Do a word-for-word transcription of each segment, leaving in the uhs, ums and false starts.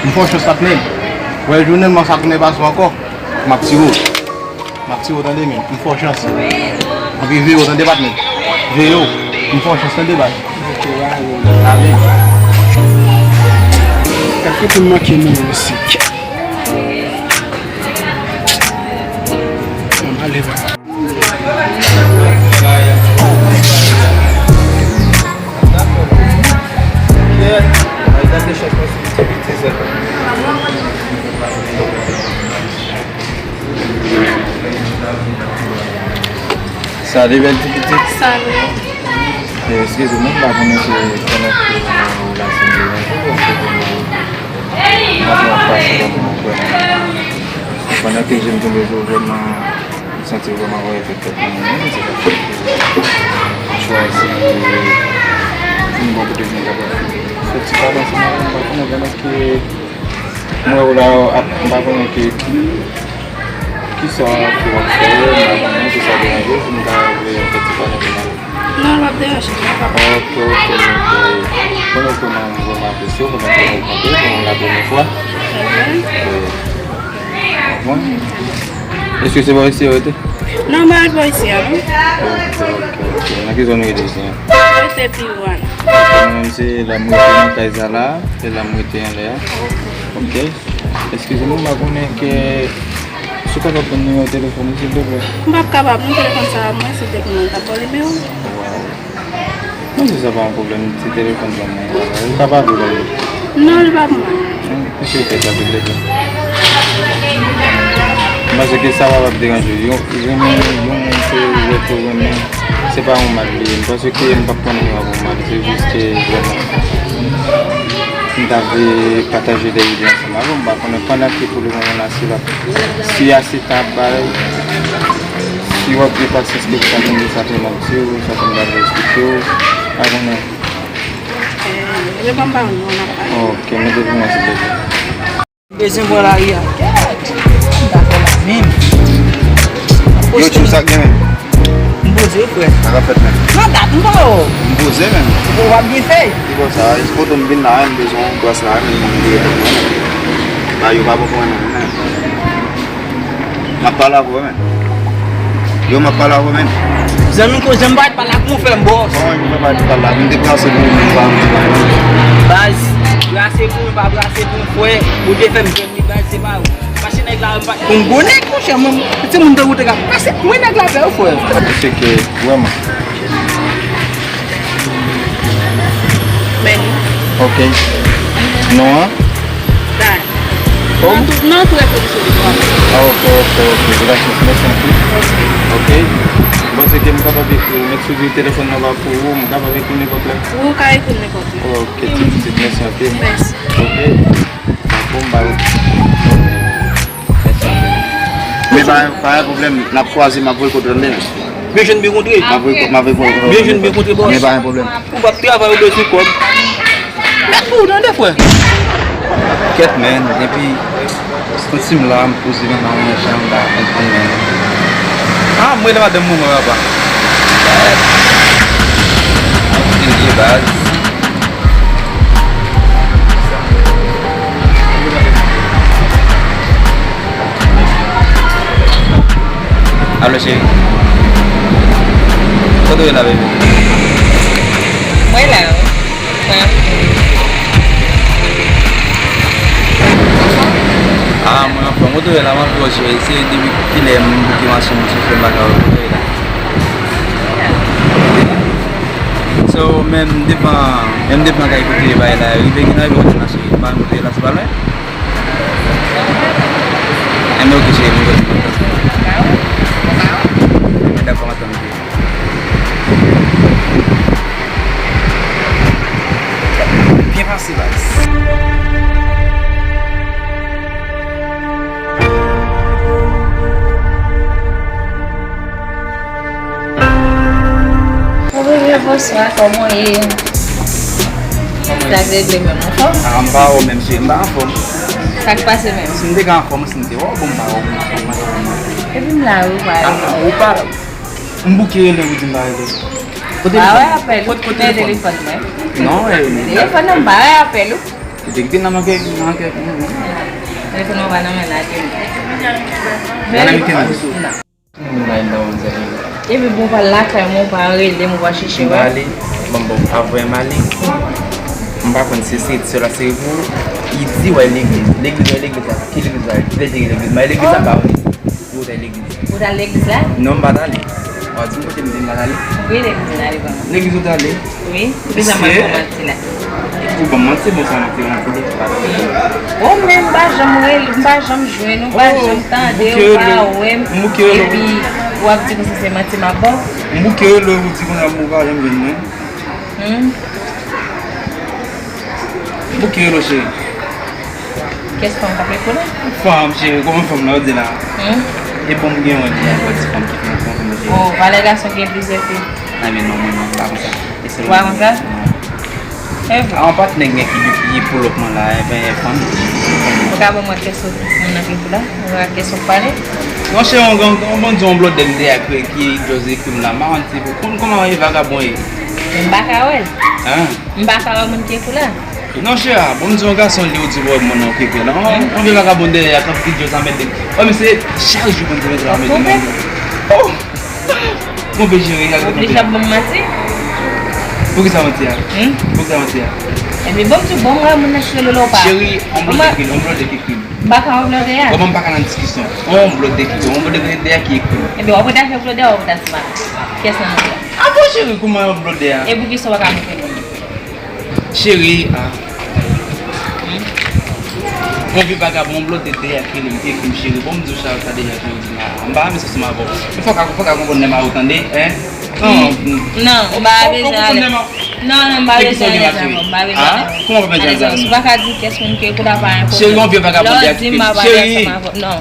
M fè w chans, patnè. Wè, jounen m sa tounen pase w ankò. M ap tire w. M ap tire w, tande, men. M fè w chans. M ap veye w, tande, patnè. Veye w. M fè w chans, tande, baz. Amen. Gad kote m manke mouri, mesye. Anba lè, baz. Salut, bèl ti pitit. Salut. Eh, eskize mwen, m pa konnen si konnen ke relasyon m deja fini, èske ke mwen, mwen ap pase kòm mwen kwè. Pandan ke je m tonbe sou, vrèman, m santi vrèman yon efè tèt mwen menm, se sa k fè ke m chwazi vin bò kote nou kapab fini. Soti pa panse mwen, m pa konnen kòman èske mwen ou la ap, m pa konnen ke ki, kisa ke w ap fè, m pa konnen si sa deranje w, si m ta vle fè ti pale ansanm avè w. Non, l p ap deranje, pa pwoblèm. Ok, ok, ok. Konnen ke mwen vrèman apresye w, pandan ke w kanpe pou la premyè fwa. Wi. Bon. Èske se bò isi a w rete? Non, m pa ret bò isi a, non. Ok, ok, ok. Nan ki zòn ou rete isi a? Mwen rete Piwan. Ok, mwen menm se la m rete nan kay sa la, se la m rete anlè a. Ok. Eskize m, m pa konnen ke, si w kapab ban m nimewo telefòn ou, silvouplè. M p ap kapab, non, telefòn sa a mwen, se depi mwen k ap ba w nimewo. Waw. Non, si sa pa yon pwoblèm, ti telefòn ban mwen. Ou ka pa vle ban mwen. Non, li pa pou mwen. Èske w fè sa, silvouplè? M panse ke sa pa p ap deranje w. Yon, renmen yon moun se wè ke w renmen, se pa yon mal li ye. M panse ke m p ap pran nimewo a pou mal, se jis ke vrèman m ta vle pataje de ide ansanm avè w. M pa konnen pandan ke pou le moman la, si l ap, si a se ta bay, si w ap gen pasyans ke pou ta tande sa ke m ap di w, sa ke m ta vle eksplike w, pa konnen. Eh, reponn pa m non, n ap pale. Ok, mete pou mwen, silvouplè. Bezwen bò lari a. Kèt! M ta fè la menm. Yo, Tchou, sa k gen menm? M poze, frè. Sa k ap fèt menm? Non, dat m pa wè w. M poze menm. Ou p ap byen fè. Se konsa, se kote m vin la, m bezwen yon gwas la, men m vire tèt mwen. Ba yo pa bon pou mwen menm. M ap pale avè w, men. Yo, m ap pale avè w, men. Zanmi koze m pa t pale ak mwen, frè m, bòs. Kòman m pa t pale la? M te brase pou ou, men m pa, m pa. Baz, brase pou mwen, pa brase pou mwen, frè. Ou te fè m jwenn li, baz, se pa ou. Pase nèg la, pa. Bon, gwo nèg, monchè, mwen, timoun tankou te ka pase, mwen nèg la pè, frè. Sa te seke, vrèman. Men li. Ok. Non an? Dany. Oh. Non, tou, non, tou reponn sou li, vrèman. Ah, ok, ok, ok. Gracias, mèsi anpil. Ok. Ok. M panse ke m kapab ekri w. Mèt sou telefòn nan pa pou ou, m kapab ekri w nenpòt lè. Ou ka ekri m nenpòt lè. Ok, ti pitit, mèsi anpil. Mèsi. Ok. Bon, m ba ou. Mèsi anpil. Men pa, pa gen pwoblèm, n ap kwaze, m ap voye kote w tande. Byen jwenn, byen kontre. M ap voye, m ap voye kote w. Byen jwenn, byen kontre, bòs. Men pa gen pwoblèm. Ou p ap travay, ou bezwen kòb. Mèt pou ou tande, frè. Kèt, men, depi santi m la, m poze men nan yon jan, m pa konprann, men. Ah, m rele madanm mwen, mwen, papa. Anpil byen, baz. Alo, cheri. Kote w ye la, baby? Mwen la, wi. Mwen anfòm. Ah, mwen anfòm. Kote w ye la, m ap di w, cheri. Se depi kilè m bouke machin m soufle m pa ka wè w. Kote w ye la? So, menm devan, menm devan kay kote bagay la rive, gen nan rive kote m la, cheri. M pa konn kote w ye la, se pa lwen? Enben, ok, cheri, mwen kontan. Enben, dakò, m ap tann ou. Byen pase, baz. Bon, bebe, bonswa, kòman w ye? Sa k regle menm, anfòm? Ah, m pa wè w menm, cheri, m pa anfòm. Sa k pase menm? Si m te ka anfòm, si m te wè w, bon, m pa wè w, m anfòm, m anfòm. Epi m la, wi, pa. Ah, ou pa, m bouke rele w, ou di m pa rele w. Kote telefòn? Pa wè apèl ou. Kote, kote telefòn? Telefòn mwen. Non, eh, telefòn nan, m pa wè apèl ou. Ou te kite nan manke, nan manke. Telefòn mwen pa nan men la, te. Nan men ki moun? Non. Moun pa nan men. Epi bon, pa lakay mwen, pa rele mwen, pa chèche mwen. M ale, bon, bon, pa voye m ale. M pa konn si se sèla se pou li di wè legliz. Legliz, wè legliz la. Ki legliz la? Ki legliz la? Legliz la pa vre. Ou te legliz. Ou t al legliz la? Non, m pa t ale. W a di m kote m te m pa t ale. Wi, legliz la, li ban mwen. Legliz ou t ale? Wi, ou bezwen mwen fè manti la. Ou ban m manti, bon, sa manti, manti, li pa t ale. Oh, men m pa janm rele, m pa janm jwenn ou, m pa janm tande ou, pa wè m. Epi, w ap di konsa se manti m ap ba w. M bouke rele w, ou di konsa m pa janm jwenn mwen. Hmm? Bouke rele w, cheri. Kès fanm k ap ekri la? Fanm, cheri, kòman fanm nan, ou di la? Hmm? E bon, m gen yon, yon ti fanm ki fè yon fanm, cheri. Oh, valè gason gen plizyè fi. Ay, men non, mwen, non, m pa konsa. E se ou pa konsa? Non. E vre? A, yon patnè gen ki de fi pou lòt mwen la, e ben, e fanm. Ou ka ban mwen kès moun nan ki ekri la? Ou ka kès ou pale? Non, cheri, yon, yon, yon bandi, yon blòdè m te a ki, ki just ekri m la, m pa konn si pou, konn kòman e vagabon ye. M pa ka wè l. Hein? M pa ka wè moun ki ekri la. Non, chè a, bon, m di yon gason li, ou di, wè, moun nan ki ekri la. On, on vye vagabon dèyè a, k ap di djòz anmède. Wè, misye, chak jou, bon, di, anmède moun nan. Oh! Twonpe cheri, gade twonpe. Oblije ap ban m manti? Poukisa manti a? Hmm? Poukisa manti a? Epi, bon, m di, bon, m wè moun nan cheri Lolo pa. Cheri, on blòdè ki ekri, on blòdè ki ekri. M pa ka wè blòdè a. Kòman m pa ka nan diskisyon? On blòdè ki, on blòdè dèyè ki ekri. Epi, w ap rete avèk blòdè a, w ap rete asma. Kiyès nan blòdè a? A bon, cheri, kòman yon blòdè a? E poukisa w pa ka montre moun? Cheri, a. Hmm? Yon vye vagabon, yon blòdè dèyè ki rele m, ki ekri m cheri. Bon, m di w sa, sa deja ki ou di m a. M pa renmen sa ansanm avè w. Men fòk a, fòk a konprann lè m a ou tande, en? Non, m pa bezwen ale. Non, non, m pa bezwen ale avè w. M pa bezwen ale avè w. Kòman w pa bezwen ale avè m? Ou pa ka di kiyès moun ki ekri la pa enpòtan. Cheri, yon vye vagabon dèyè ki ekri m cheri. Non.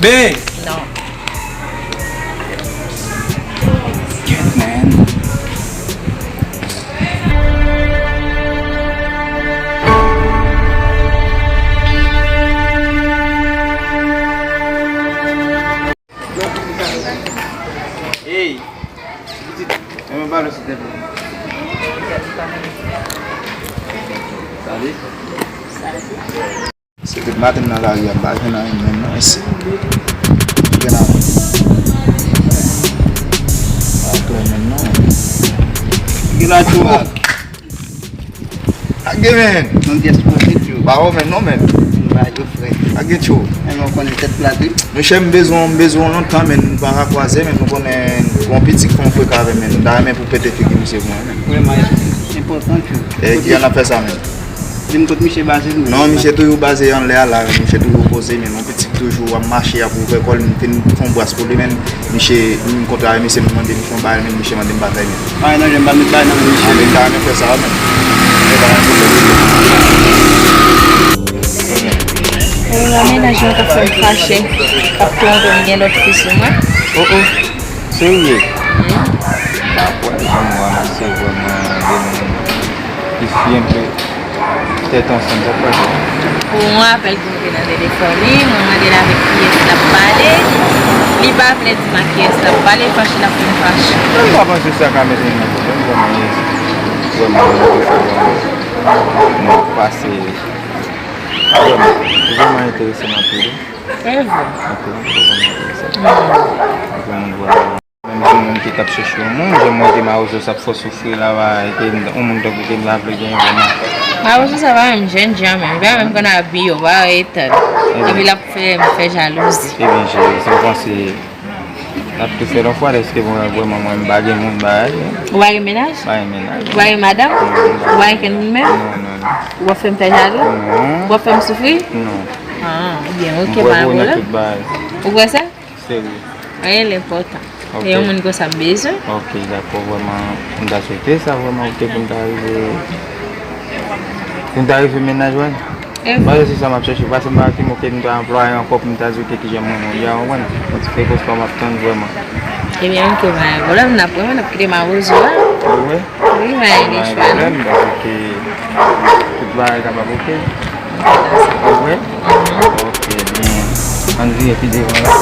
Ben! Non. Cute, man. Hey! Pitit, mwen pale sou tèt mwen. Tande? Se tout maten nan lari a, m pa jwenn anyen menm non, isi. Gen la. Pa klè menm non. Gen la tou. Pa gen men. Nan pyès manje tou. Ba ou menm non men. Ba yo frè. Pa gen tchou. Men ou konnen tèt plat wi. Monchè, m bezwen, m bezwen w lontan men nou pa ka kwaze men nou konnen gon pitit fè yon freka avè men. M ta renmen pou pete figi misye pou mwen men. Vrèman enpòtan tou. E ki jan n ap fè sa men? Vin kot misye baze tou. Non, misye toujou baze anlè a la, misye toujou poze, men yon pitit toujou ap mache, ap ouvè kò l, m te fè yon bras pou li, men misye, m kontre avè misye, m mande misye yon bagay, men misye mande m pa fè, men. Ay, non, jan m pa met bagay nan men misye. A, men m ta renmen fè sa, men. Ou wè mennaj mwen k ap fè m fache, k ap twonpe m gen lòt fi sou mwen. Oh, oh. Serye? Wi. Pa kwè, jan m wè misye vrèman de moun ki fi enpe tèt ansanm, sa k pase? Pou yon apèl ki moute nan telefòn li, mwen mande l avèk kiyès l ap pale, li pa vle di m ak kiyès l ap pale, fache l ap vin fache. Mwen pa panse sa ka mete m nan pwoblèm, vrèman, vrèman, vrèman, mwen pase, vrèman, vrèman enterese m anpil wi. Se vre. Anpil, anpil, vrèman enterese m. Vrèman, vrèman. Menm si moun ki t ap chèche yon moun, jan mwen te mawozo sa ap fè w soufri la, ba, e te yon moun tankou ke m ta vle genyen vrèman. Mawozo sa pa menm jènjan menm, li pa menm konn abi yo, pa eta l. Epi l ap fè m fè jalouzi. Ebyen, cheri, si w panse l ap tou fè l yon fwa, èske vrèman mwen m pa gen moun bagay? Ou pa gen mennaj? Pa gen mennaj. Ou pa gen madanm? Non, non. Ou pa gen kenn moun menm? Non, non, non. Ou ap fè m fè jalou? Non. Ou ap fè m soufri? Non. Ah, ebyen, ok, pa gen pwoblèm. M prè pou w nan tout bagay. Ou kwè sa? Serye. Anyen l enpòtan. Ok. E yon moun konsa m bezwen. Ok, dakò, vrèman, m ta swete sa, vrèman, ok, pou n ta rive, pou n ta rive mennaj, wè. E. Paske se sa m ap chèche, paske m pa ki m, ok, m ta anplwaye ankò pou m ta di, ok, kijan mwen, mwen, ou konprann? Yon ti prekosyon m ap tann, vrèman. Ebyen, ok, pa gen pwoblèm, n ap wè, n ap kite mawozo a. Ou wè? Wi, pa gen chwa, non. Pa gen pwoblèm, paske tout bagay kapab ok. Ou wè? Ok, byen. Ann vire pi devan la.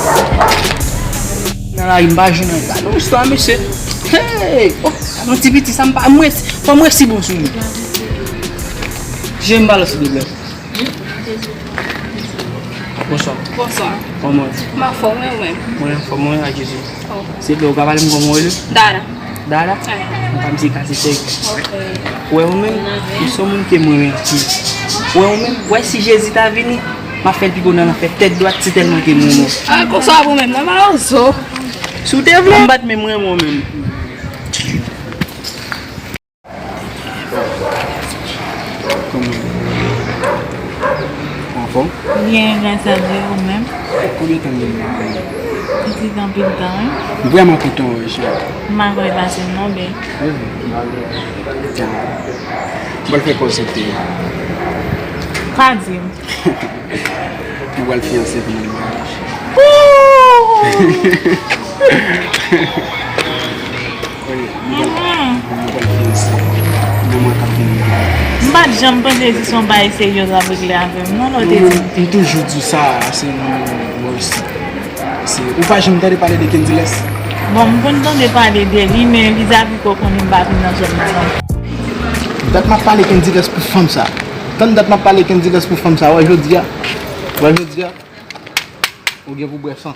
Nan lari, m pa jwenn anyen. Gade yon istwa, mesye. Hey! Oh, gade yon ti piti, sa m pa, m resi, fò m resi bon sou li. Je m pale silvouplè. Bonswa. Bonswa. Kòman w ye? M anfòm, wi, ou menm? Mwen anfòm, wi, ak Jezi. Oh. Silvouplè, ou ka pale m kòman w rele? Dada. Dada? Wi. Mwen pa misye kase sèk. Ok. Ou wè ou menm, ou se yon moun ke mwen renmen anpil. Ou wè ou menm, ou wè si Jezi ta vini, m ap fè l pi bon nan lanfè tèt dwat si tèlman ke m renmen w. Ah, konsa w ap renmen m, non, mawozo. Si w te vle. M pa t menm renmen w menm. Kòman w ye? Ou anfòm? Byen, gras a Dye, ou menm? Konbyen tan w gen la? Pitit anpil tan, wi. M vrèman kontan wè w, cheri. M pa kwè pase m non, byen. Wi, m pral fè kòb sou tè. Pa di m. Nou pral fiyanse pou nou marye. Wi, nou pral, nou pral fiyanse nan mwa k ap vini an. M pa t janm panse se yon bagay serye w t ap regle avè m, non, lè w te di m. M toujou di w sa, se yon, bon, se, se, ou pa janm tande pale de Kendiles? Bon, m konn tande pale de li, men vizavi ke w konnen m pa vin nan zòn nan, non. Dat m ap pale Kendiles pou fanm sa. Tann dat m ap pale Kendiles pou fanm sa. Wè jodi a. Wè jodi a. Ou gen pou bwè san.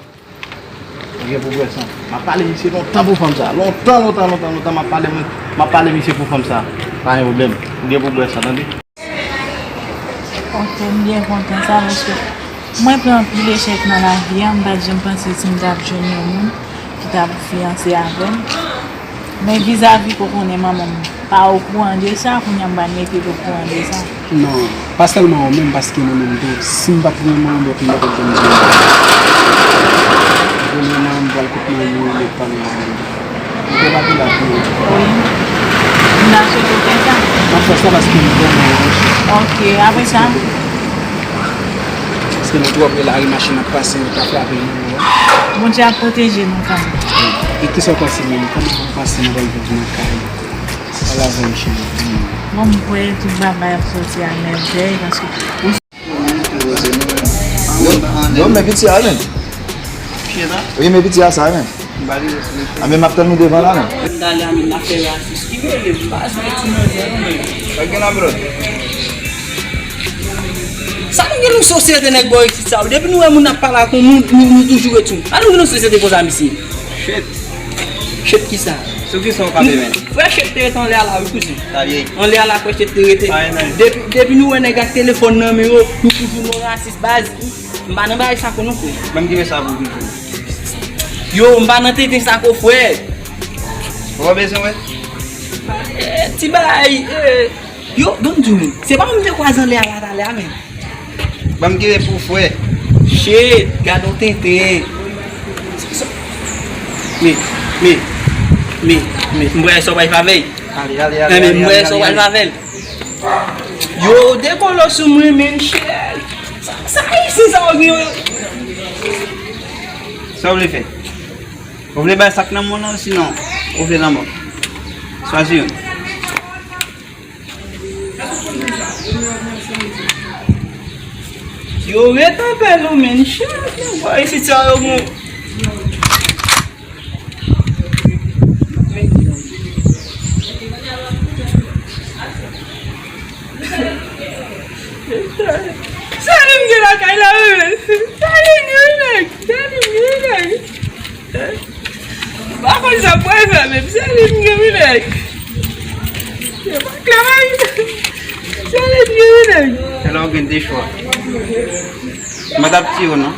Ou gen pou bwè san. M ap pale misye lontan pou fanm sa. Lontan, lontan, lontan, lontan m ap pale, m ap pale misye pou fanm sa. Pa gen pwoblèm. Ou gen pou bwè san, tande? Ok, m byen kontan sa, paske mwen pran anpil echèk nan lavi a, m pa t janm panse si m t ap jwenn yon moun ki t ap fiyanse avè m. Men vizavi ke w konnen manman m pa okouran de sa, kounye a m pral mete l okouran de sa. Non, pa sèlman ou menm, paske mwen menm tou, si m pa t renmen w, lòt moun pa t janm di m. Premyèman, m pral kote manmi w, lè pale avè l. Ou te pa te la pou ou. Wi. M ta swete w fè sa. M ap fè sa paske m renmen w, monchè. Ok, apre sa? Paske nou twò pre lari machin ap pase, yo ka frape nou, wi. Bondye ap pwoteje nou kanmenm. E kisa w panse menm? Kòman w panse nou pral viv nan kay? Pale avè m, cheri, di m. Bon, m kwè tout bagay ap soti a mèvèy, paske Yo, yo, men piti a, men. Wi, men piti a sa, men. A, men m ap tann nou devan la, men. M t ale a, men n ap fè rasis. Ki rele m, pa jwe ti manzè, non, men. Pa gen labròd. Sa nou gen nou sosyete nèg bò isit sa, wi. Depi nou wè moun ap pale ak yon moun, nou, nou toujou ret sou. A nou gen nou sosyete konsa, misye. Shit. Shit kisa? Sou kisa w kape, men? Frè, shit te ret anlè a la, wi, kouzen. Sa vye. Anlè a la, frè, shit te rete. Pa gen anyen. Depi, depi nou wè nèg ak telefòn nan men yo, nou toujou nou rasis, baz. M pa nan bagay sa kon non, frè. Ban m gade sa pou w vin fè. Yo, m pa nan tenten sa kon, frè. Ou pa bezwen wè? Eh, ti bagay, eh. Yo, ban m di w, men. Se pa mwen m te kwaze anlè a la talè a, men. Ban m gade pou frè. Shit, gade yon tenten. Men, men, men, men, m wè sa w pral fè avè l. Ale, ale, ale, ale, ale, ale. Men, men, m wè sa w pral fè avè l. Yo, dekolo sou mwen, men, shit. Sa, sa ayisyen sa yo gen yo. Sa w vle fè? Ou vle bay sa k nan men w lan, sinon ou vle lanmò? Chwazi youn. Yo ret anpè nou, men, chèf, men, bò isit sa yo bon. Sa li m gen lakay la, men. Sa li m gen, men. Sa li m gen, men. M pa konn sa m pral fè menm, se li m gen wi nèg. Se pa klè mwen. Se li m gen wi nèg. Se la w gen de chwa. M pa t ap tiye w non.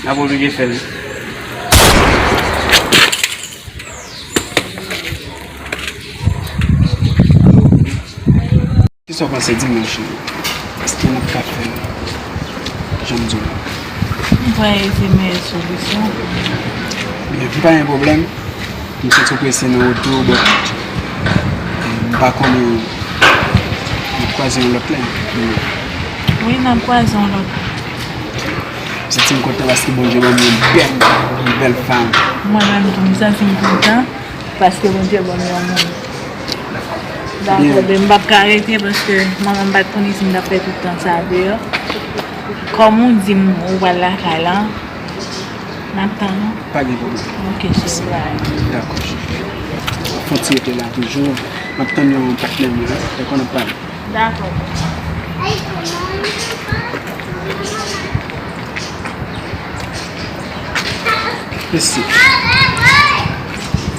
N ap oblije fè l. Kisa w panse, di m non cheri? Èske n ap ka fè l jan m di w la? M kwè se meyè solisyon. Byen, m pa gen pwoblèm. M santi w prese nan wout ou, but m pa konnen n ap kwaze yon lòt lè. Wi, n ap kwaze yon lòt. M santi m kontan paske Bondye ban m yon bèl, yon bèl fanm. Mwen menm tou, m santi m kontan. Paske Bondye ban m yon moun. Dakò, men m p ap ka rete paske manman m pa t konnen si m t ap fè tout tan sa a deyò. Kòm ou di m ou pral lakay la, n ap tann ou. Pa gen pwoblèm. Ok, cheri, bye. Dakò, cheri. Fon ti rete la toujou. M ap tann yon patnè m la, lè konn ap pale. Dakò. Mesi.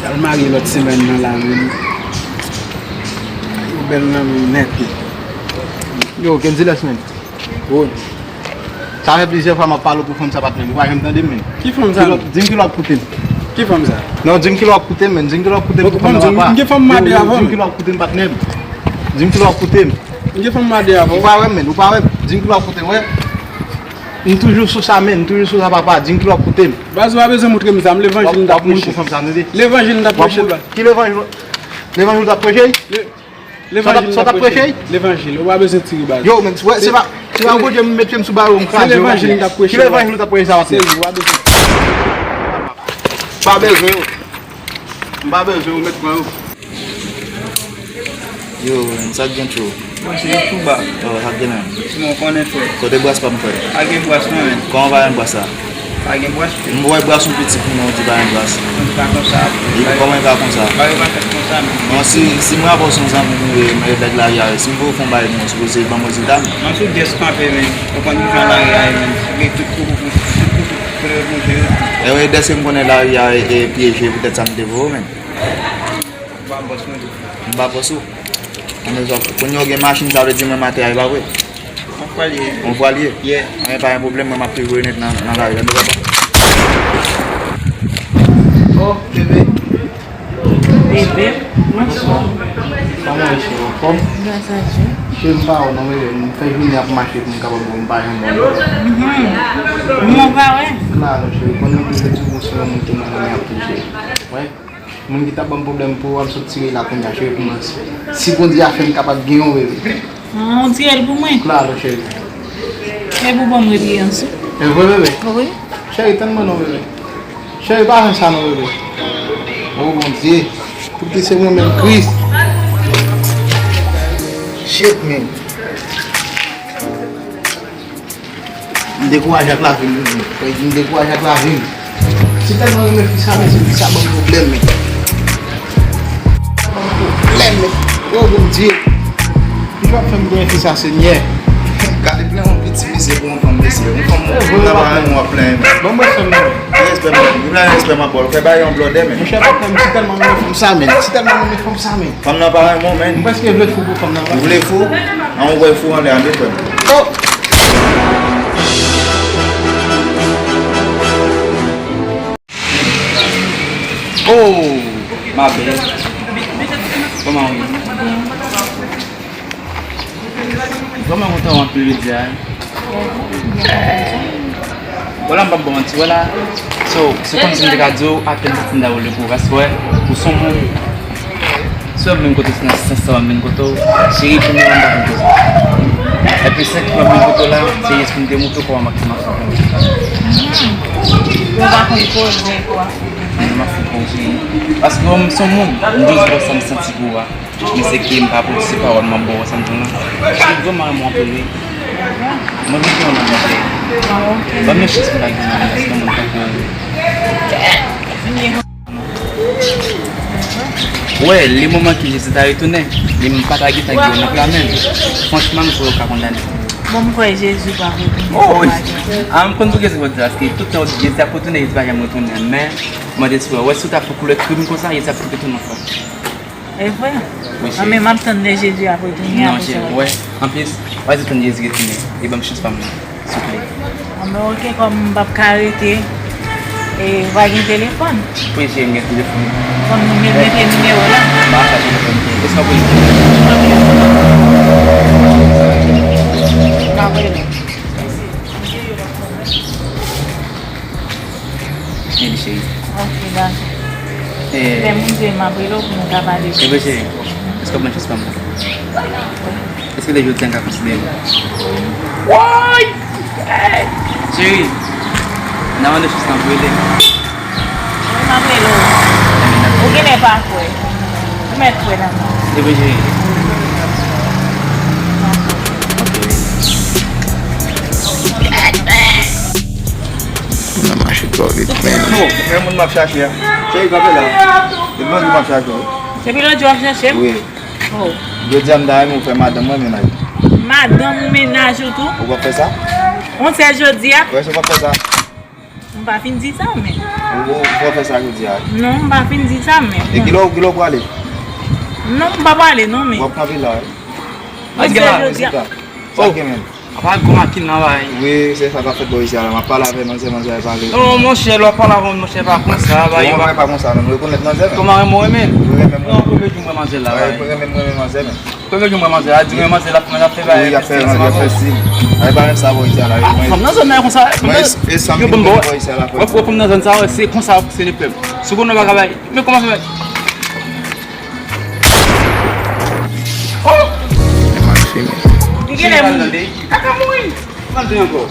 Al marye lòt semèn nan la, men. Yo bèl nan men nèt. Yo, Kendy Lès, men. Woy. Sa fè plizyè fwa m ap pale w pou fanm sa, patnè m. Ou pa janm tande m, men. Ki fanm sa? Di m ki lè w ap koute m. Ki fanm sa? Non, di m ki lè w ap koute m, men. Di m ki lè w ap koute m pou fanm nan, papa. M gen fanm m mande avan. Di m ki lè w ap koute m, patnè m. Di m ki lè w ap koute m. M gen fanm m mande avan. Ou pa wè m, men. Ou pa wè m. Di m ki lè w ap koute m, wè. M toujou sou sa, men. M toujou sou sa, papa. Di m ki lè w ap koute m. Baz, ou pa bezwen montre m sa. M levanjil m t ap preche. Levanjil m t ap preche, baz. Ki levanjil? Levanjil w t ap preche? Levanjil m t ap preche. Levanjil, ou pa bezwen tire baz. Yo, men, se pa, se pa Bondye m met pye m sou baro, m kraze yo. Se levanjil m t ap preche. Ki levanjil ou t ap preche sa, patnè? Serye, ou pa bezwen. M pa bezwen yo. M pa bezwen yo, met pran yo. Yo, men, sa k gen cho? Mwen se yo tou ba. Oh, sa k gen la? Sinon, ou konnen, frè. Kote bras pa m, frè? Pa gen bras non, men. Kòman pa gen bras la? Pa gen bras. M wè bras yon piti pou mwen, ou di pa gen bras. Mwen pa konsa. Epi kòman e ka konsa? Bagay pa fèt konsa, men. Non, si, si mwen avè w se yon zanmi nou ye, men nèg lari a, si m voye w fè yon bagay pou mwen, ou sipoze ban m rezilta, men. Mwen sou dèyè kanpe, men. Ou konn kijan lari a ye, men. Ou gen tout koukoukouk, tout koukoukouk, kote yo bouje yo. E wi, dèske m konnen lari a e, e pyeje, poutèt sa m te voye w, men. Ou pa bòs mwen tou. M pa bòs ou. Anmwey, kounye a w gen machin, sa vle di mwen m atè a, e pa vre? Yon fwa l ye. Yon fwa l ye? Yeah. Anben, pa gen pwoblèm, mwen m ap toujou nèt nan, nan lari a, tande papa. Oh, bebe. Bebe, bonswa. Kòman w ye, cheri? Anfòm? Gras a Dye. Cheri, m pa wè w non, bebe. M fè jounen ap mache pou m kapab wè w, m pa janm wè w. Mhm. Mwen pa wè. Klaro, cheri, konn nou toujou di w se yon moun ki mwen renmen anpil, cheri. Wè. Moun ki t ap ban m pwoblèm pou w ap sot tire la kounye a, cheri, pou mwen. Si Bondye a fè m kapab gen yon bebe. Ah, ou tire l pou mwen? Klaro, cheri. E pou ban m repiye ansi. E vre, bebe? Wi. Cheri, tann mwen non, bebe. Cheri, pa fè sa non, bebe. Oh, Bondye. Poukisa se mwen menm, Kris? Shit, man. M dekouraje ak lavi m, wi. M dekouraje ak lavi m. Si tèlman renmen fi sa, men se fi sa ban m pwoblèm, men. Sa ban m pwoblèm, men. Oh, Bondye. Kijan w ap fè m gen fi sa, Senyè? Gade plenn yon piti mizè pou yon fanm, mesye. Yon fanm mwen, m ta pa renmen w ap plenyen, men. Ban mwen respè m, non. Ki respè m? Ki respè m ap ba w? Ou fè bagay yon blòdè, men. Monchè, patnè m, si tèlman renmen fanm sa, men. Si tèlman renmen fanm sa, men. Fanm nan pa renmen w, men. M prèske vle fou pou fanm nan. Ou vle fou? An, ou wè fou anlè a, men, frè m. Oh! Oh, ma belle. Kòman w ye? Vrèman kontan wè anpil jodi a. Wè la, m p ap ba w manti, wè la. So, se kòmsi m te ka di w, apèn m te fin dawole pou ou, paske wè, ou se yon moun. Si w ap vin kote w, se nan sans sa w ap vin kote w. Cheri, premye fwa m pa konn koze. Epi senk fwa m vin kote w la, se jis pou m te montre w kòman m ap, m ap fè pou ou. Ou pa konn koze, kwa. M ap fè pou ou, cheri. Paske m se yon moun, m jis ba w sa m santi pou ou a. Men se ke m pa pwodui se pawòl m ap ba w, sa m di w lan. Cheri, m vrèman renmen w anpil, wi. Mwen menm, se yon nonm, cheri. Ban m yon chans pou m ta gen yon nonm, paske yon moun tankou ou. Wè, le moman ke Jezi ta retounen, men m pa ta gentan gen yon nonm la menm. Franchman, m kwè yo ka kondane m. Bon, m kwè Jezi pa retounen. Oh, ah, m konn tou Jezi pa retounen, paske tout tan yo di Jezi ap retounen, Jezi pa janm retounen. Men, mwen te espere, wè, si w ta fè koulè krim konsa, Jezi ap retounen ankò. E vre? Wi, cheri. Anben, m ap tann lè Jezi ap retounen, apre sa. Non, cheri, wè. Anplis, w a di tann Jezi retounen. E ban m chans pa m nan. Souple. Anben, oke, kòm m p ap ka rete, e, ou pa gen telefòn? Wi, cheri, m gen telefòn. Kòm nou mete nimewo la. M pa ka telefòn. Èske w ap rele? M ap rele. Mèsi, cheri. Oke, dakò. Eh. Lè m rive, m ap rele w pou nou ka pale plis. Ebyen, cheri, èske w ap ban m chans pa m nan? Èske lè jodi a n ka konsidere? Woy! Cheri, n a mande chans lan pou rele. Wi, m ap rele w. Ou genlè pa kwè. Ou mèt kwè nan mwen. Ebyen, cheri. Ok. Nan mache twò vit, men. Oh, men moun m ap chache a. Cheri, kanpe la. Se bandi m ap chache, wi. Se bandi w ap chache? Wi. Oh. Jodi a m ta renmen w fè madanm mwen mennaj. Madanm ou mennaj ou tou? Ou p ap fè sa? Yon sèl jodi a? Wè, si w p ap fè sa. M pa fin di sa, men. Ou, ou, ou p ap fè sa jodi a? Non, m pa fin di sa, men. E kilè, kilè w prale? Non, m pa prale, non, men. W ap kanpe la, wi. Yon sèl jodi a. Sa k gen menm? Apa gwo makin nan bay. Wi, se sa k ap fèt bò isi a la. M ap pale avè manzè, manzè a pale. Non, monchè, lè w ap pale avè yon monchè pa konsa, bay. Mwen pa konsa, non, m rekonèt manzè, men. Kòman renmen w renmen? Mwen renmen, mwen renmen. Premye jou m wè manzè la, bay. Mwen renmen, mwen renmen manzè, men. Premye jou m wè manzè la, di mwen manzè la, manzè ap fè bagay. Wi, y ap fè, y ap fè stil. Ay, pa renmen sa bò isi a la, wi. Fòm nan zòn nan konsa. Mwen, e sa m vin bò isi a la, frè. Wè, wè, fòm nan zòn sa, wè, se konsa, se lepèp. Sou konnen w pa ka bay. Men kòman fè bay? Oh! Li genlè mouri. Ata mouri. Mande ankò.